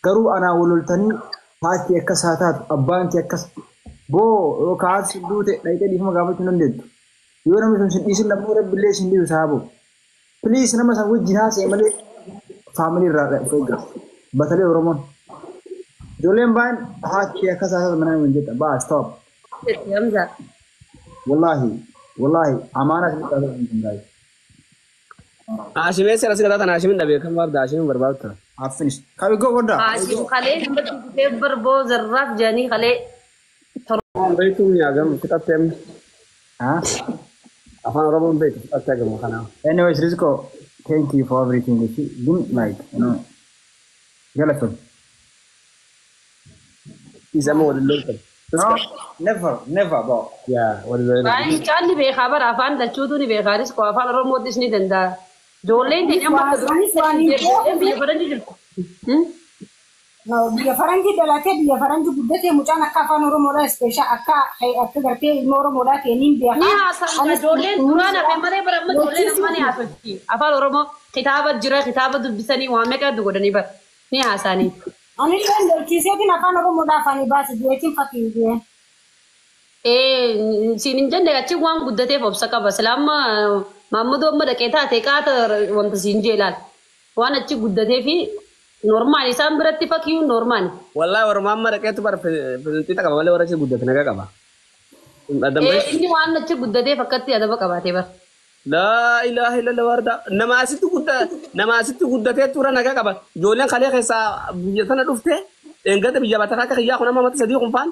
Garuu anaa wal loltanii haati akkas haa taatu, abbaan kee akkas boo yookaan haati sin duute dhaqxee dhiifama gaafachuu hin dandeettu. Yoo namni sun sin dhiisin lammuu Rabbillee sin dhiisu saaboo. Please, nama san wajjin haasa'e malee family irraa of eeggadhu. Batalee Oromoon. Ijoolleen baay'een haati kee akkas haa taatu mana hin jedha. Baa, stop. Hamza. Wallahi, wallahi, amaanaa isin taasisa hin guys. Haashimee seera si gataa tana Haashimin dhabee kan barbaadu Haashimin barbaadu tura. I've finished. Can we go order? Haashim kalee namatti dhufee barboo zarraaf jedhanii kalee. Afaan beektuu miyaagam fixattee amma. Huh? Afaan Oromoon beektu fixattee agamu kanaaf. Anyways, Rizko, thank you for everything. It's been like, Galatom. Isa amma waliin loltan. No, never, never, bro. Yaa waliin loltan. Baay'ee mucaan ni beekaa bara, afaan lachuutu ni beekaa. Riskoo afaan Oromootis ni danda'a. Ijoolleen teenya amma Anis waan hin beeku. biyya faranjii jirtu. Biyya faranjii dhalatee biyya faranjii guddatee mucaan akka afaan Oromoodhaa special akka gartee ilma Oromoodhaa ta'e niin Ni beekaa. haasa'u ijoolleen duraan hafe malee bara amma ijoolleen amma ni haasofti. Afaan Oromoo kitaaba jira, kitaaba dubbisanii waan meeqa godhanii bara ni haasa'anii. Anillee lolchiiseetiin afaan Oromoodhaa afaanii baase jeetiin fakkii jeen. Ee, siin hin jenne, achi waan guddateef obsa qaba. Sila amma Maammadoo amma dhaqee taate qaata wanta siin jee ilaal. Waan achi guddatee fi normal isaan biratti fakkiyuun normal. Wallahi Oromoo amma dhaqeetu bara fixixa qaba malee warra achi guddate nagaa qaba. Ee, inni waan achi guddateef akkatti adaba qabaatee bara. Laa ilaaha illallah warda nama asitti gudda nama asitti guddatee tura nagaa qaba. Ijoolleen kalee keessaa biyya tana dhufte eengada biyya bataa akka kiyyaa kun amma mata sadii kun faan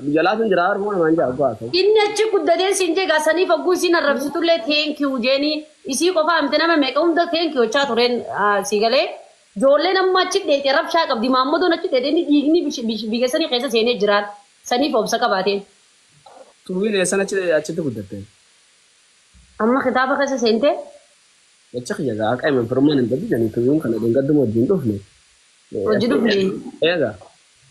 biyya laatuun jira Oromoo namaan jaa go'aatu. Inni achi guddatee siin jee gaasanii fogguu isiin arrabsitullee thank you jeeni isii qofaa miti, nama meeqa hunda thank you jechaa tureen si galee. Ijoolleen amma achi dheete rabshaa qabdi. Maammadoon achi dheete inni dhiigni biyya sanii keessa seenee jiraan saniif obsa qabaateen. Tuwiin eessan achitti guddatte? Amma kitaaba keessa seentee. Jecha kiyya gaa haqa himan firummaan hin dabbisanii tuwiin kana dheengadduma wajjin dhufne. Hojii dhufne. Eega.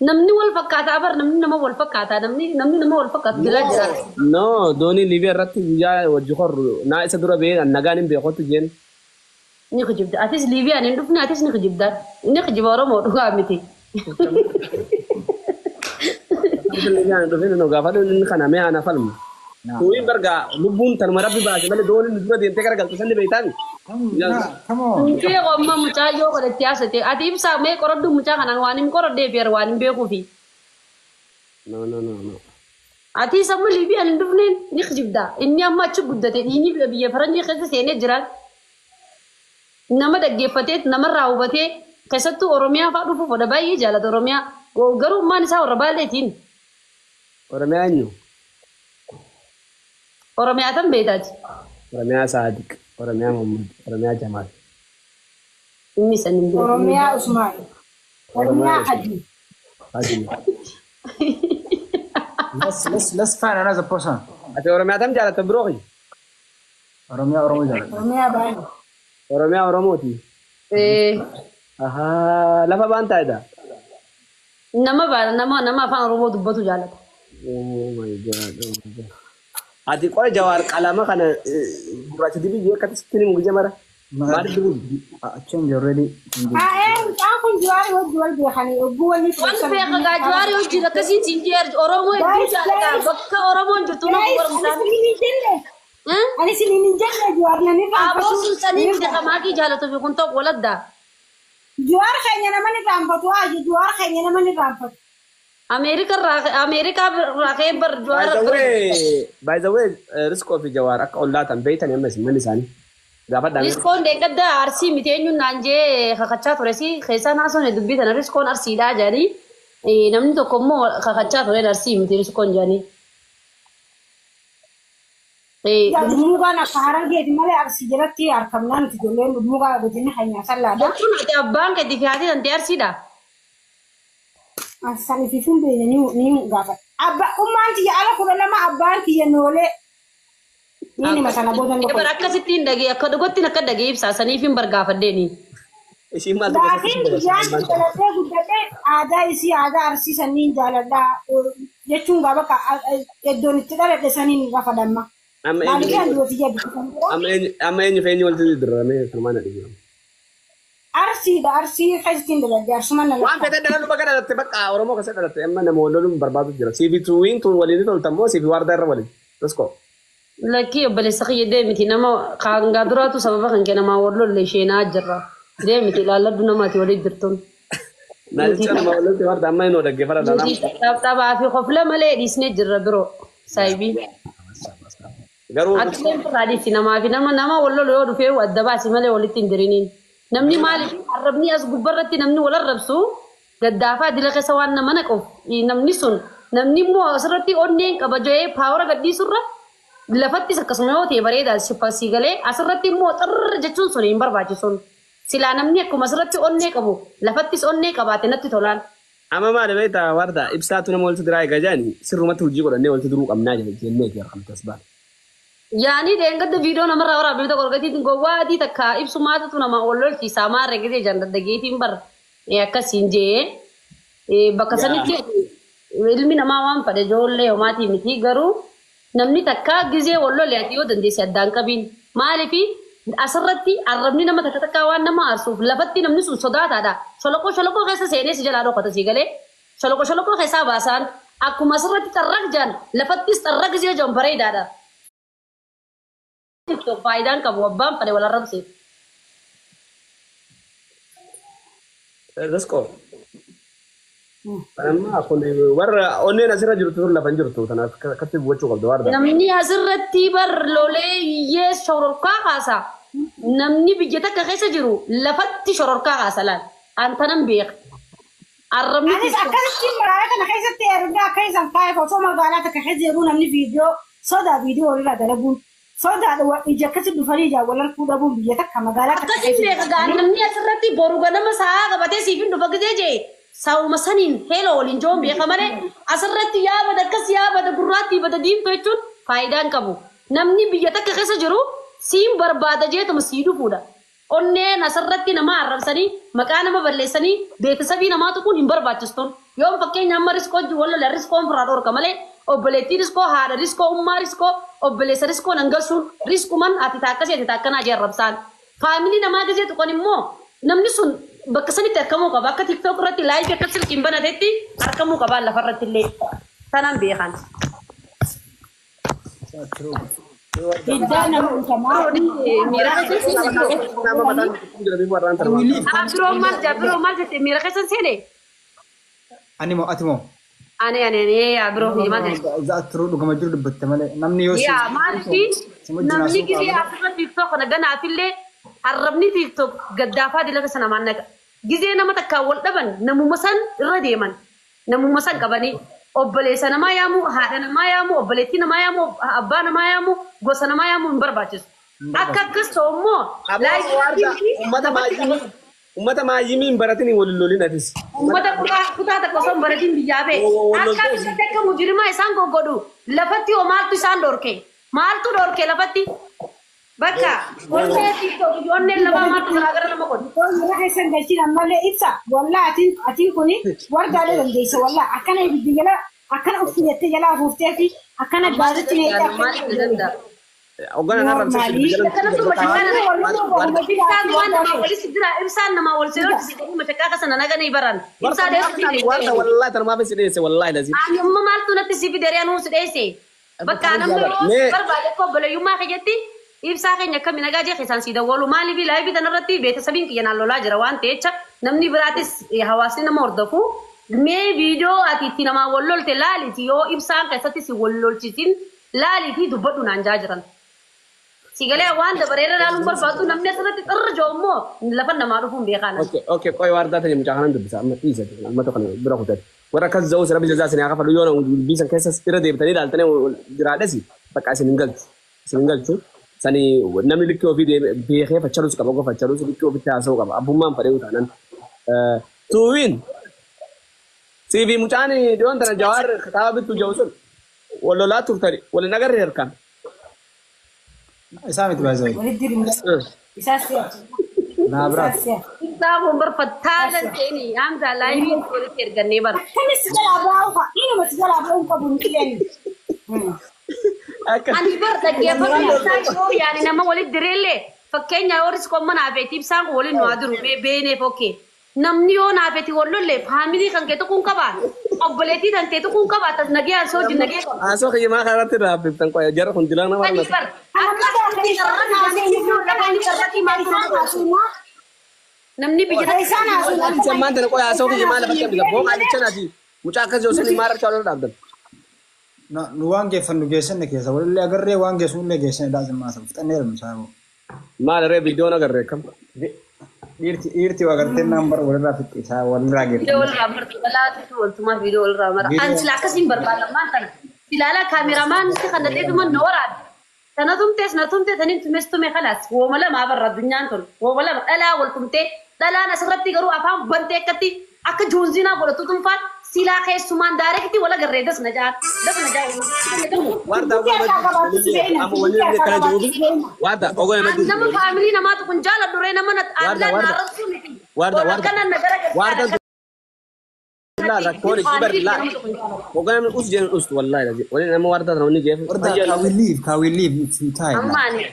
Namni wal fakkaataa bar, namni nama wal fakkaataa, namni nama wal fakkaatu jira jira. No, doonii Liibiyaa irratti guyyaa wajji korru naa isa dura bee nagaan hin beekutti jeen. Ni kijibda. Atis Liibiyaan hin dhufne, atis ni kijibda. Ni kijiba Oromoo dhugaa miti. Liibiyaan hin dhufin nu gaafadhu inni kana mee ana falmu. Tuwiin bargaa lubbuun tanuma Rabbi baase malee dooniin nu dura deemtee gara galtu sanni beektaami. Come on. Hin amma mucaa yoo godhatti haasate ati ibsaa mee qoradhu mucaa kanaan waan hin qoradhee fi waan hin beekuufi. No, no, no, no. Ati sammuu Liibiyaan hin dhufneen ni kijibda. Inni amma achi guddate, dhiigni biyya faranjii keessa seenee jiraan. Nama dhaggeeffatee namarraa hubatee keessattuu Oromiyaa fa'aa dhufuuf fedha, baay'ee jaalata Oromiyaa. Garuu ummaan isaa warra Baaleetiin. Oromiyaa eenyu? Oromiyaa tan beektaati. Oromiyaa Saadiq, Oromiyaa Muhammad, Oromiyaa Jamaal. Inni san hin beeku. Oromiyaa Usmaan. Oromiyaa Hadi. Hadi. Let's find another person. Ati Oromiyaa tam jaalatta biroo kiyya? Oromiyaa Oromoo jaalladha. Oromiyaa baay'ee. Oromiyaa Oromooti. Ee. Ahaa, lafa baan taa'edha. Nama nama afaan Oromoo dubbatu jaalata. Oh my God, oh my God. Ati qola Jawaar qalama kana gurraacha dibii jee akkatti sitti himu gija mara. Maaliif dibuu? Change already. Ee, mucaan kun Jawaari wajji wal beekanii ogguu wanni Wal beeka gaa, Jawaari hojii akkasiin siin jee Oromoo hedduu jaalata. Bakka Oromoon jirtu nama Ani barumsaan. isiniin hin jenne. Ani isiniin hin jenne, Jawaar namni Aboo sun sanii irraanfatu. miti kamaakii jaalatu fi kun tokko waladdaa. Jawaar keenya nama ni irraanfatu haa, Jawaar keenya nama ni irraanfatu. Ameerikaa irraa ka'ee bar By Jawaar. the way, by the way, Riskoo fi Jawaar akka ollaa tan beeytan amma isin manni isaanii. Gaafadhaa. Riskoon deeggadda Arsii miti eenyuun naan jee kakachaa ture si keessaan haasofne dubbii tana, Riskoon Arsiidhaa jedhanii, namni tokko immoo kakachaa ture Arsii miti Riskoon jedhanii. Dhummuugaan akka Harargeeti malee Arsii jalatti argamnaa nuti ijoolleen Dhummuugaa godinni keenya sallaadha. Jechuun ati abbaan keetii fi haati tantee Arsiidha. Sanii fi fuun beekne ni gaafata. Abba ummaan tiyya ala 12, abbaan kiyya noolee. Ni nima sana booda ni Bara akkasitti hin dhagee, akka dhugatti akka dhagee ibsaa saniif hin bargaafadheeni. Ishiin maaltu Laakiin biyyaan dhalatee guddadhee aadaa isii, aadaa Arsii saniin jaaladha jechuun gaa bakka iddoon itti dhaladhe saniin rafa damma. Amma Maaliif eenyu an duwwati jedhu. Amma eenyu fi eenyu walitti dirramee kanumaan na dhibu. Arsii. Arsiidha Arsii keessatti dhaladhe Arsuma na Waan fedhe dhaladhu bakka dhalatte bakka Oromoo keessa dhalatte amma nama wal loluun barbaadu jira. Siifi tuwiin tun waliin tolta immoo siifi waardaa irra waliin. Let's go. Lakkii obboleessa kiyya deemiti nama kaangaa duraatu sababa kan kennamaa wal lolle isheenaa jirra. Deemiti ilaalladhu namaati waliin jirtuun. Naannicha nama wal lolte waardaa amma inni dhaggeeffata dha. Taphaa fi kofla malee dhiisnee jirra biroo saayibii. Garuu Akkileen irraa dhiisi namaa fi nama nama wal lolu yoo dhufee adda baasi malee walitti hin diriniin. Namni maaliif arrabni as gubbarratti namni wal arrabsu gaddaafaa dila keessa waan nama naquuf namni sun namni immoo asirratti onneen qaba jedhee paawara gadhiisurra lafattis akkasuma yoo ta'e bareeda si galee asirratti immoo xirr jechuun sun hin barbaachisuun. Silaa namni akkuma asirratti onnee qabu lafattis onnee qabaate natti tolaan. Amma maali beektaa waardaa ibsaatu nama walitti diraa egaa jaani sirrumatti hojii godhannee walitti duruu qabnaa jennee argamte as baana. Yaani dheengadda viidiyoo namarraa waraabbii tokko argatiin gowwaa adii takka ibsu maatatu nama wal lolchiisaa maarra gisee jaan daddageetiin bar akkasiin jee bakka sanitti ilmi namaa waan fedhe ijoollee homaatii miti garuu namni takka gisee wal lole ati yoo dandeesse addaan qabiin maaliifi asirratti arrabni nama takka takkaa waan nama aarsuuf lafatti namni sun sodaataadha. Sholoqoo sholoqoo keessa seenee si jalaa dhokata si galee sholoqoo sholoqoo keessaa baasaan akkuma asirratti xarraq jaan lafattis xarraq gisee jaan bareedaadha. Faayidaan qabu abbaan fedhe wal arrabse. Let's go. Amma kun warra onneen asirra jirtu tun lafa hin jirtu tanaaf akkatti hubachuu qabda waardaa. Namni asirratti bar lolee iyyee shororkaa kaasa. Namni biyya takka keessa jiru lafatti shororkaa kaasa laal. Antanan beeka. Arrabni Anis akkasitti magaalaa kana keessatti ergaa akka isaan faaya osoo magaalaa takka keessa jiru namni viidiyoo sodaa viidiyoo walirraa dalaguun sodaa ija akkasi dhufanii ijaan wal arguu dhabuun biyya takka magaalaa takka Akkasiin beeka gaa namni asirratti boru ganama sa'aa qabatee siif hin dhufa gisee jee saawuma saniin heeloo waliin joon beeka malee asirratti yaa bada akkas yaa bada gurraattii bada diimtuu jechuun faayidaa hin qabu. Namni biyya takka keessa jiru siin barbaada jeetuma sii dhufuudha. Onneen asirratti nama arrabsanii maqaa nama balleessanii beeksisabii namaa tuquun hin barbaachistuun. Yoon fakkeenya amma riskoo wal lola riskoon firaa dhorka malee obboleettii riskoo haadha riskoo ummaa riskoo obboleessa riskoo nan galchuun riskuman ati taakkasii ati taakkanaa jee arrabsaan. Faamilii namaa gisee tuqan immoo namni sun bakka sanitti argamuu qaba. Akka TikTok irratti laayivii akka silkiin banatetti argamuu qaba lafarratti illee. Tanaan beekan. Hiddaa nama utamaa. Miira keessa Nama mataan jira bifa warraan tarmaa. Biroo maal jaa biroo maal jette miira keessa seene? Ani moo ati moo? Ani ani ani yaa biroo maal jette? Zaattiruu dhugama jiru dubbatte malee namni yoo Yaa maaliif namni gisee asirra TikTok kana ganaafillee arrabni TikTok gaddaafaa dila keessa namaan naqa. Gisee nama takkaan wal dhaban namuma san irra deeman namuma san qabanii obboleessa namaa yaamu haadha namaa yaamu obboleettii namaa yaamu abbaa namaa yaamu gosa namaa yaamu hin barbaachisu. Akka akkas ta'u immoo Uummata maayyimii hin baratin waliin lolin atis. Uummata kutaa takka osoo hin baratin biyyaa ba'e. Akka akkasitti akka mujirimaa isaan goggodhu lafatti hoo maaltu isaan dhorke? Maaltu dhorke lafatti? Bakka onnee TikTok onneen lafaa maaltu garaagara nama godhu? Yeroo keessan galchiin ammallee ibsa wallaa atiin kuni wardaalee dandeessa wallaa akkana ibiddi jala akkana uffi jettee jala afuuftee fi akkana gaazexi Maal Hoggana narra Ibsaan namaa wal sirrii mashaqaa kana naganii baran. Ibsaa dheessu. Warda wallahi tanumaaf si dheesse wallahi lazim. Ani amma maaltu natti si fide anuu si dheesse. Bakka namni yoo barbaade akka obboleeyyummaa keessatti ibsaa keenya akkami nagaa jee keessaan si dawwalu maaliif laayivii kanarratti beeksisabiin kiyya naan lolaa jira waan ta'echa namni biraatis hawaasni nama hordofu mee viidiyoo ati itti namaa wal lolte laaliti yoo ibsaan keessatti si wal lolchisin laalitii dubbadhu naan jaa jiran. Sigalee waan dabareera laaluun barbaadu namni asirratti xirra jiru immoo lafa namaa dhufuun beekaa nama. Okay, okay, qoy waardaa tani mucaa kanan dubbisa amma dhiisa uummata kana bira kutate. Warra akkas za'us rabbi jazaa isin haa kafalu yoo dubbisan keessa irra deebitanii ilaaltanii jiraadhasi bakka isin hin galchu. Isin hin galchu. Sani namni likkii ofii beekee fachalus qaba gofa fachalus likkii ofitti haasa'uu qaba. Abbummaan fadhee taanan. Tuuwiin siifi mucaan dhiyoon tana jawaar kitaaba bittuu jiru sun wal lolaa turtani wal hin agarre harkaan. Isaa miti baay'ee. Walitti dirmee. Isaas si'a. Naa biraati. Isaas si'a. Ibsaa kun barfataa ta'ini amsa laayivii walitti ergannee bara. Akkamis si jalaa ba'uu fa'a. Inuma si jalaa ba'uu qabu hin filanne. Akka Ani bar dhaggeeffatu ibsaa yoo yaani nama walitti direellee Fakkeenya yoo riskoon mana hafeeti ibsaan kun waliin nu haa jiru beeneef okkee. Namni yoo naafeeti wal lolle faamilii kan kee tuquun qabaa. Obboleettii kan kee tuquun qabaa. Tas nagee ansoo wajjin nagee qaba. Haasoo kiyya kanatti raaffiftan qoya jarra kun dilaan nama Sanii bar. Namni biyya Isaan tana qoya haasoo kiyya maal lafa qabdi boo qaalicha naati mucaa akkas yoo sanii maal rabshaa wal dhaabdan. Nu waan geeffannu geessanne keessa walillee agarree waan geessunillee geessanne daa'immaa sana fixanneera nu saaboo. Maal ree viidiyoon agarree kam? Dhiirti waa gartee naan bara walirraa fixxisaa walirraa Viidiyoo geeffanne. walirraa marti dhalaatu waltumaa viidiyoo walirraa mara. An sila akkasiin barbaada maan tana. Silaala kaameramaan si kana dheeduma na waraabe. Tana tumtees na tumte taniin tumes tume kalaas wooma lama abarra addunyaan tun wooma lama dhalaa wal tumtee dhalaan asirratti garuu afaan bantee akkatti akka joonziinaa godhatu tumfaan silaa keessumaan daarektii wal agarree das na jaan das na jaan. Warda warda ogo Nama faamilii namaatu kun jaaladhu ree nama na Warda, warda. naarrasuu miti. Warda, warda. Akkana na gara Warda la rakkoon isii bar la ogo namni us jeen us wallahi lazi wali nama warda tana wanni jeef Warda can we leave? Can we leave? It's time. Ammaani.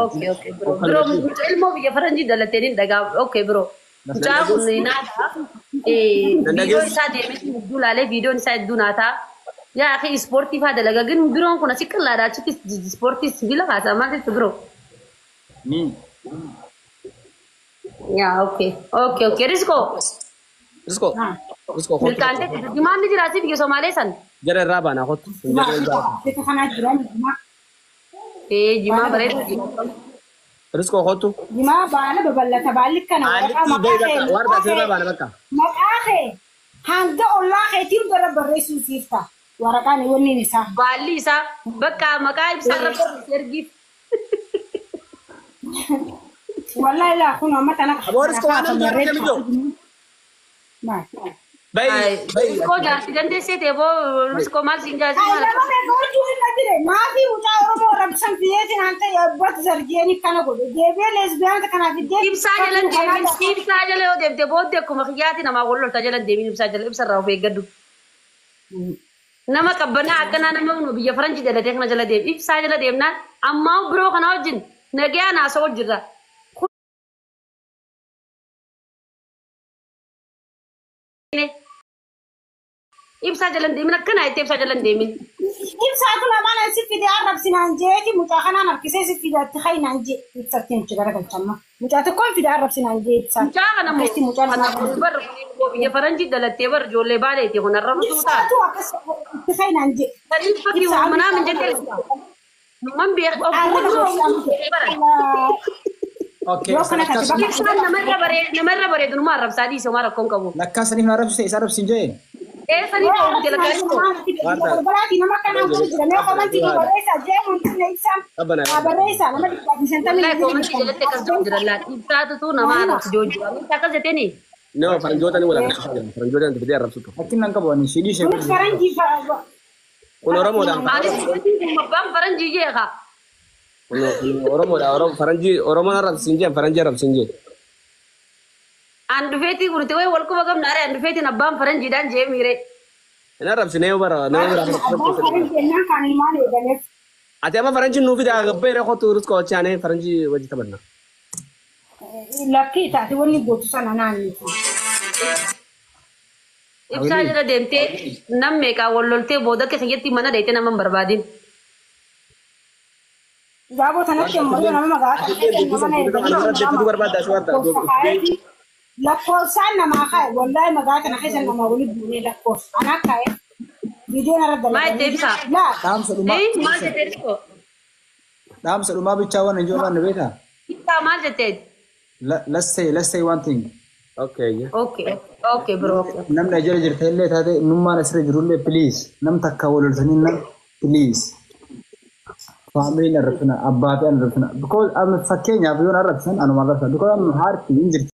Okay, okay, bro. Bro, ilmoo biyya faranjii dalateen dhagaa. Okay, bro. Mucaa kun naata. Viidiyoon isaa deemee hedduu laalee viidiyoon isaa hedduu naata. Yaa akhi ispoortii faa dalaga. Gin biroon kun asi qillaadha. Achitti ispoortii sibiila kaasa. Maal jettu bro? Ni. Yaa okay. Okay, okay. Risko. Risko risko Milkaantee jimaan ni jira asii biyya Somaalee san. jara irraa baana kottu Kana jiran jimaa. Jimaa bareedu. Risko kottu Jimaa baala babal'ata baalli kana waraqaa alitti maqaa kee beeka warda asirraa baana bakka maqaa kee hanga ollaa keetiin gara barreessuu siif ta'a. Waraqaan wanni isaa. Baalli isaa bakka maqaa ibsaa irra barreesse ergiif. Wallahi laa kun amma tana. Aboo Risko waan namni jedhu kamiyyoo? Maal? Bayi bayi Riskoo jaarsi dandeessee ta'e boo riskoo maal siin jaarsi maal? Nama beekaa irra jire maafi mucaa Oromoo rabsan fiyeetiin hanta abbootti zarjeeni kana godhe deebi'ee leesbiyaanota kanaaf iddee. Ibsaa jala deemin ibsaa jala yoo deemte booddee akkuma kiyyaatti namaa wal lolta jala deemin ibsaa jala ibsarraa of eeggadhu. Nama qabbanaa akkanaa nama nu biyya faranjii dalatee kana jala deem ibsaa jala deemnaan ammaa biroo kana wajjin nagayaan haasa'u jirra. Ibsaa jala deemin akkanaa itti ibsaa jala deemin. Ibsaatu lamaan si fide arrabsinaan jeeti mucaa kanaan harkisee si fide itti hainaan jee ibsatti nuti garagalchamma. Mucaa tokkoon fide arrabsinaan jee ibsaan. Mucaa kana Akkasitti mucaa lamaan. bar biyya faranjii dalattee bar ijoollee baaleeti kun arrabsuu ta'a. Ibsaatu akkas itti hainaan jee. Saniif fakkii manaa min jettee man beek Okay. Yoo kana kati bakka Ibsaan namarra bareedu numa arrabsaa dhiise homaa rakkoon qabu. Lakkaa saniif na arrabsise isa arrabsin jee. Eessanii ta'u jala kaasoo. Balbalaatii nama akkanaan kun jira. Mee komantii nu barreessaa jee wanti ibsaan. Barreessaa nama 150. Wallahi koomantii jalatti akkas jiru jira laal. Ibsaatutu nama arrabsu joojjuu. Aminta akkas jetteeni. Nama faranjoota ni wal arrabsisaa jiran faranjoota ni fidee arrabsitu. Rakkinni hin qabu ani shidii ishee. Kunis faranjii fa'a. Kun Oromoodhaan Anis abbaan faranjii jeeqa. kun Oromoodha Oromoo faranjii Oromoon arrabsiin jeen faranjii arrabsiin jeen. An dhufeetii kun itti wayi wal quba qabna aree an dhufeetiin abbaan faranjiidhaan jee miire. Hin arrabsine yoo bara nama biraa Abbaan faranjii jennaan kan ilmaan eegaleef. Ati amma faranjii nuu fidaa gabbeera kottu risko wachaanee faranjii wajji taphanna. Lakkii taate wanni gootu sana naanniti. Ibsaa jala deemtee nam meeqaa wal loltee booda akka kiyyatti mana dheeytee nama hin barbaadin. Gaaboo sanatti immoo nama magaalaa kana keessa lakkoofsaan namaa kaa'e wallahi magaalaa kana keessa namaa walitti buunee lakkoofsa anaa kaa'e viidiyoon irra Maal itti ibsaa? Laa Dhaamsa dhumaa. Maal jettee riskoo? Dhaamsa dhumaa bichaa waan hin jiru beekaa? Ibsaa maal jettee? Let's say one thing. Okay. Okay, okay bro. Namni ajjala jirte illee taate nummaan asirra jirullee please nam takka wal loltanii nam please. Faamiliin arrabsina abbaa fi arrabsina because amma fakkeenyaaf yoon arrabsan anuma arrabsan because amma haarti hin jirti.